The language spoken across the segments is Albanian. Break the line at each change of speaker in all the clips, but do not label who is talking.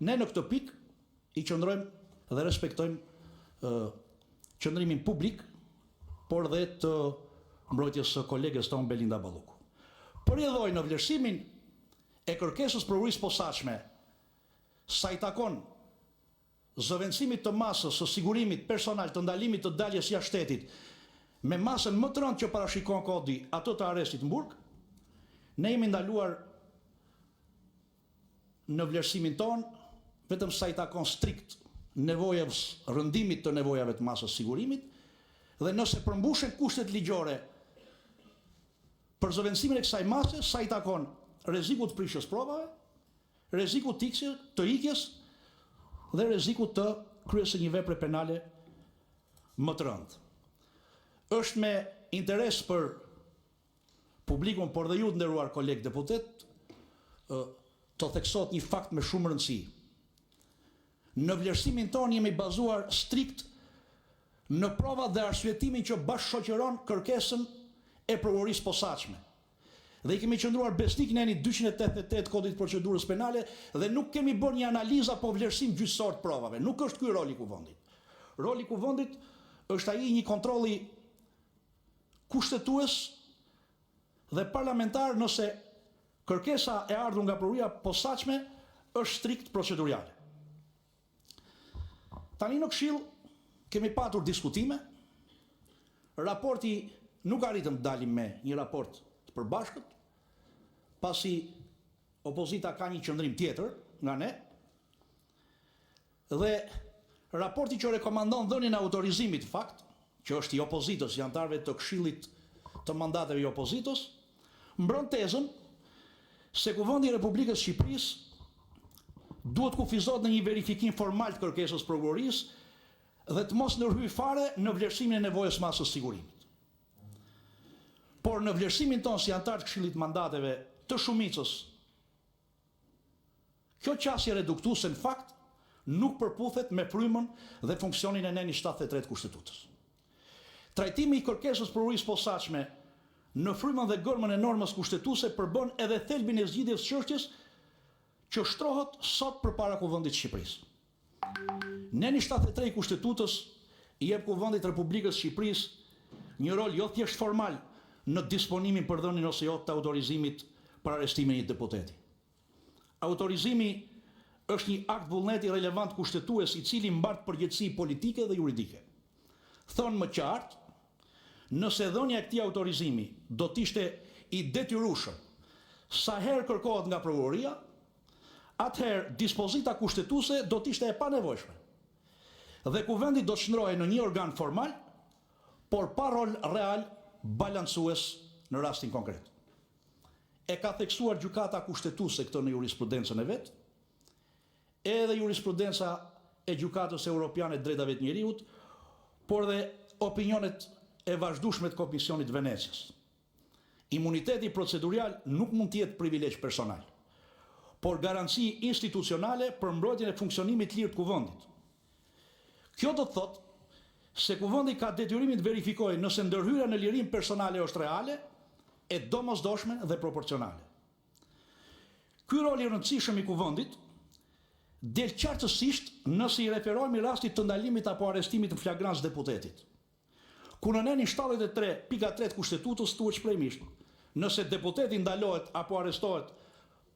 Ne në këtë pikë i qëndrojmë dhe respektojmë qëndrimin publik, por dhe të mbrojtjes së koleges tonë Belinda Balluku. Për rrjedhojë në vlerësimin e kërkesës Prokurorisë Posaçme sa i takon zëvendësimit të masës së sigurimit personal të ndalimit të daljes jashtë shtetit me masën më të rëndë që parashikon kodi, atë të arrestit në burg, ne jemi ndaluar në vlerësimin tonë vetëm sa i takon strikt nevojës, rëndimit të nevojave të masës së sigurimit dhe nëse përmbushen kushtet ligjore për zëvendësimin e kësaj mase sa i takon rrezikut të prishjes provave, rrezikut të ikjes, të ikjes dhe rrezikut të kryerjes së një vepre penale më të rëndë. Është me interes për publikun, por dhe ju të nderuar kolegë deputetë, të theksohet një fakt me shumë rëndësi. Në vlerësimin tonë jemi bazuar strikt në provat dhe arsyetimin që bashkëshoqëron kërkesën e Prokurorisë Posaçme. Dhe i kemi qëndruar besnik nenit 288 Kodit të Procedurës Penale dhe nuk kemi bërë një analizë apo vlerësim gjyqësor të provave. Nuk është ky roli i Kuvendit. Roli i Kuvendit është ai i një kontrolli kushtetues dhe parlamentar nëse kërkesa e ardhur nga Prokuroria e Posaçme është strikt proceduriale. Tani në Këshill kemi patur diskutime, raporti nuk arritëm të dalim me një raport të përbashkët, pasi opozita ka një qëndrim tjetër nga ne, Dhe raporti që rekomandon dhënien e autorizimit, fakt, që është i opozitës, i anëtarëve të Këshillit të Mandateve i opozitës, mbron tezën se Kuvendi i Republikës së Shqipërisë duhet të kufizohet në një verifikim formal të kërkesës së prokurorisë dhe të mos ndërhyjë fare në vlerësimin e nevojës së masës së sigurimit. Por në vlerësimin tonë si anëtarë të Këshillit të Mandateve të shumicës Kjo qasje reduktuese në fakt nuk përputhet me frymën dhe funksionin e nenit 73 të Kushtetutës. Trajtimi i kërkesës së Prokurorisë Posaçme në frymën dhe gërmën e normës kushtetuese përbën edhe thelbin e zgjidhjes së çështjes që shtrohet sot përpara Kuvendit të Shqipërisë. Neni 73 i Kushtetutës i jep Kuvendit të Republikës së Shqipërisë një rol jo thjesht formal në disponimin për dhënien ose jo të autorizimit për arrestimin e një deputeti. Autorizimi është një akt vullneti relevant kushtetues i cili mbart përgjegjësi politike dhe juridike. Thënë më qartë, nëse dhënia e këtij autorizimi do të ishte i detyrueshëm sa herë kërkohet nga prokuroria, atëherë dispozita kushtetuese do të ishte e panevojshme dhe Kuvendi do të shndërrohej në një organ formal, por pa rol real balancues në rastin konkret. E ka theksuar Gjykata Kushtetuese këtë në jurisprudencën e vet, edhe jurisprudenca e Gjykatës Europiane të Drejtave të Njeriut, por dhe opinionet e vazhdueshme të Komisionit të Venecias. Imuniteti procedurial nuk mund të jetë privilegj personal, por garanci institucionale për mbrojtjen e funksionimit të lirë të Kuvendit. Kjo do të thotë se Kuvendi ka detyrimin të verifikojë nëse ndërhyrja në lirinë personale është reale, e domosdoshme dhe proporcionale. Ky rol i rëndësishëm i Kuvendit del qartësisht nëse i referohemi rastit të ndalimit apo arrestimit në flagrancë deputetit. Ku në nenin 73, pika 3 të Kushtetutës thuhet shprehimisht, nëse deputeti ndalohet apo arrestohet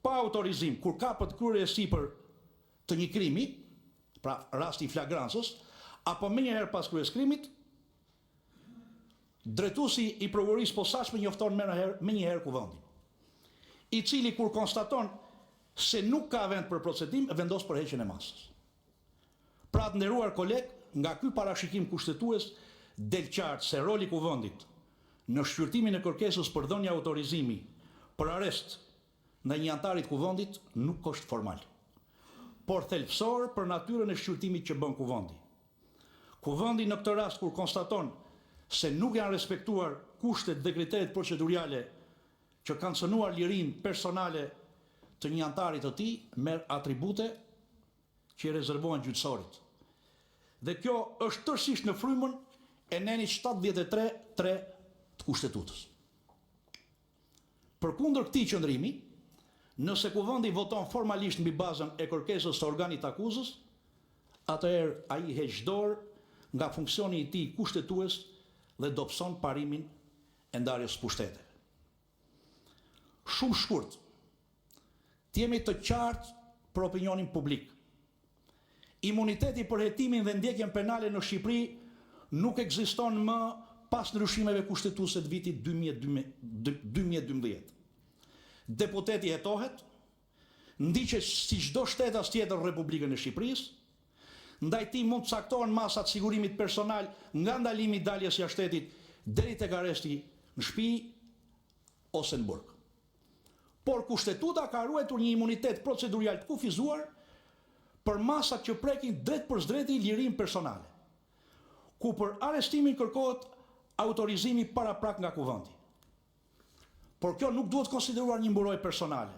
pa autorizim kur kapet kryerje e sipër të një krimi, pra rasti i flagrancës, apo menjëherë pas kryerjes krimit, drejtuesi i prokurorisë posaçme njofton menjëherë Kuvendin, i cili kur konstaton se nuk ka vend për procedim, vendos për heqjen e masës. Pra të nderuar kolegë, nga ky parashikim kushtetues del qartë se roli i Kuvendit në shqyrtimin e kërkesës për dhënie autorizimi për arrest ndaj një anëtari të Kuvendit nuk është formal, por thelbësor për natyrën e shqyrtimit që bën Kuvendi. Kuvendi në këtë rast kur konstaton se nuk janë respektuar kushtet dhe kriteret proceduriale që kanë cënuar lirinë personale të një anëtari të tij, merr atribute që i rezervohen gjyqësorit. Dhe kjo është tërësisht në frymën e nenit 73 3 të Kushtetutës. Përkundër këtij qëndrimi, Nëse Kuvendi voton formalisht mbi bazën e kërkesës së organit të akuzës, atëherë ai heq dorë nga funksioni i tij kushtetues dhe dobëson parimin e ndarjes së pushteteve. Shumë shkurt, të jemi të qartë për opinionin publik. Imuniteti për hetimin dhe ndjekjen penale në Shqipëri nuk ekziston më pas ndryshimeve kushtetuese të vitit 2012. Deputeti hetohet, ndiqet si çdo shtetas tjetër në Republikën e Shqipërisë, ndaj tij mund të caktohen masa të sigurimit personal nga ndalimi i daljes jashtë shtetit deri tek arresti në shtëpi ose në burg. Por Kushtetuta ka ruajtur një imunitet procedurial të kufizuar për masat që prekin drejtpërsëdrejti lirinë personale, ku për arrestimin kërkohet autorizimi paraprak nga Kuvendi. Por kjo nuk duhet konsideruar një mburojë personale,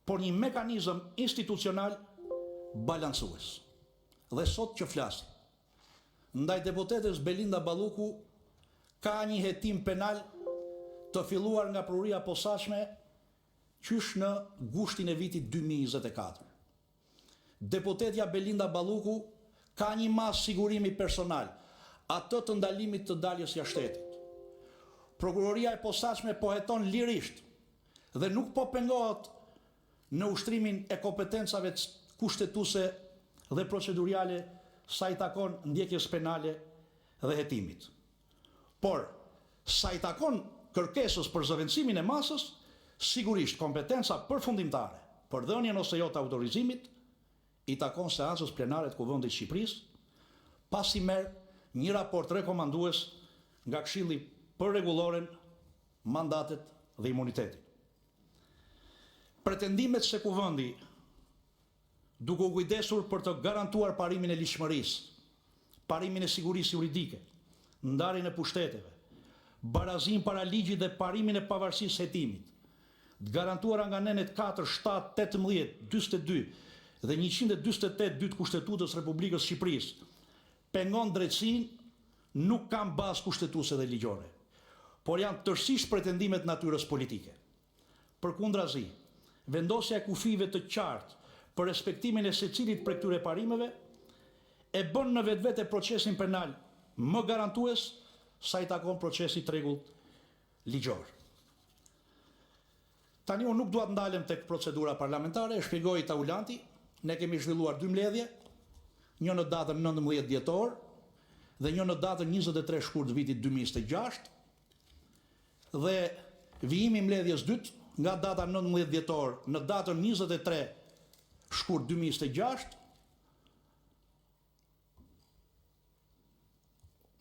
por një mekanizëm institucional balancues. Dhe sot që flasim, ndaj deputetes Belinda Balluku ka një hetim penal të filluar nga Prokuroria e Posaçme qysh në gushtin e vitit 2024. Deputetja Belinda Balluku ka një masë sigurimi personal, atë të ndalimit të daljes jashtë shtetit. Prokuroria e Posaçme po heton lirisht dhe nuk po pengohet në ushtrimin e kompetencave kushtetuese dhe proceduriale sa i takon ndjekjes penale dhe hetimit. Por, sa i takon kërkesës për zëvendësimin e masës, sigurisht kompetenca përfundimtare për dhënien ose jo të autorizimit i takon seancës plenare të Kuvendit të Shqipërisë, pasi merr një raport rekomandues nga Këshilli për Rregulloren, Mandatet dhe Imunitetin. Pretendimet se Kuvendi, duke u kujdesur për të garantuar parimin e ligjshmërisë, parimin e sigurisë juridike, ndarjen e pushteteve, barazinë para ligjit dhe parimin e pavarësisë së hetimit, të garantuara nga nenet 4, 7, 18, 42 dhe 148 2 të Kushtetutës së Republikës së Shqipërisë, pengon drejtësinë, nuk kanë bazë kushtetuese dhe ligjore, por janë tërësisht pretendime të natyrës politike. Përkundrazi, vendosja e kufijve të qartë për respektimin e secilit prej këtyre parimeve e bën në vetvete procesin penal më garantues sa i takon procesit të rregullt ligjor. Tani unë nuk dua të ndalem tek procedura parlamentare, e shpjegoi Taulanti, ne kemi zhvilluar dy mbledhje, një në datën 19 dhjetor dhe një në datën 23 shkurt të vitit 2026 dhe vijimi i mbledhjes dytë nga data 19 dhjetor në datën 23 shkurt 2026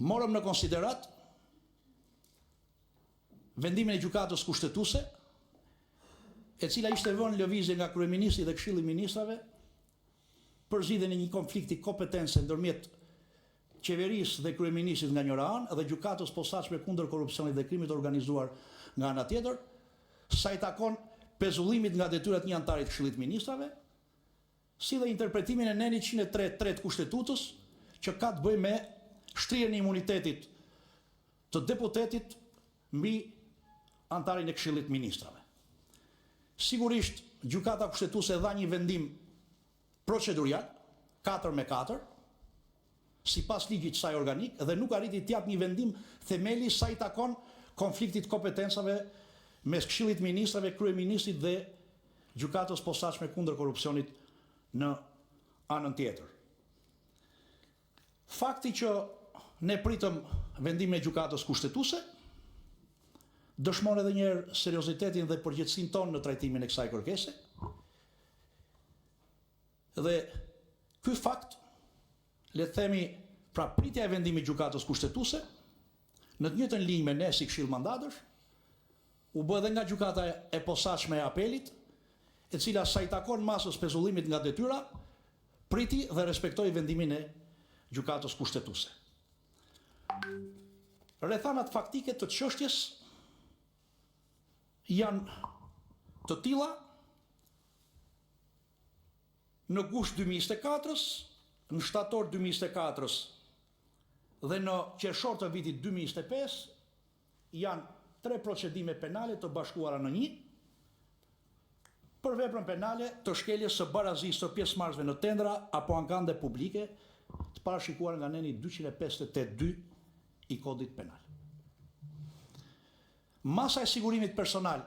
morëm në konsideratë vendimin e Gjykatës Kushtetuese, e cila ishte vënë në lëvizje nga kryeministri dhe Këshilli i Ministrave për zgjidhjen e një konflikti kompetence ndërmjet qeverisë dhe kryeministrit nga njëra anë dhe Gjykatës Posaçme kundër Korrupsionit dhe Krimit të Organizuar nga ana tjetër, sa i takon pezullimit nga detyra të një anëtari të Këshillit të Ministrave, si dhe interpretimin e nenit 103.3 të Kushtetutës, që ka të bëjë me shtrirjen e imunitetit të deputetit mbi anëtarin e Këshillit të Ministrave. Sigurisht, Gjykata Kushtetuese dha një vendim procedurial 4 me 4 sipas ligjit të saj organik dhe nuk arriti të japë një vendim themeli sa i takon konfliktit të kompetencave mes Këshillit të Ministrave, Kryeministrit dhe Gjykatës Posaçme kundër Korrupsionit në anën tjetër. Fakti që ne pritëm vendimin e Gjykatës Kushtetuese dëshmon edhe një herë seriozitetin dhe përgjegjësinë tonë në trajtimin e kësaj kërkese. Dhe ky fakt, le të themi, pra pritja e vendimit të Gjykatës Kushtetuese, në të njëjtën linjë me ne si Këshill Mandatesh, u bë edhe nga Gjykata e Posaçme e Apelit, e cila sa i takon masës pezullimit nga detyra, priti dhe respektoi vendimin e Gjykatës Kushtetuese. Rrethanat faktike të çështjes janë të tilla në gusht 2024-s, në shtator 2024-s dhe në qershor të vitit 2025 janë tre procedime penale të bashkuara në një. Për veprën penale të shkeljes së barazisë së pjesëmarrësve në tendera apo ankande publike, të parashikuar nga neni 258 2 i Kodit Penal. Masa e sigurimit personal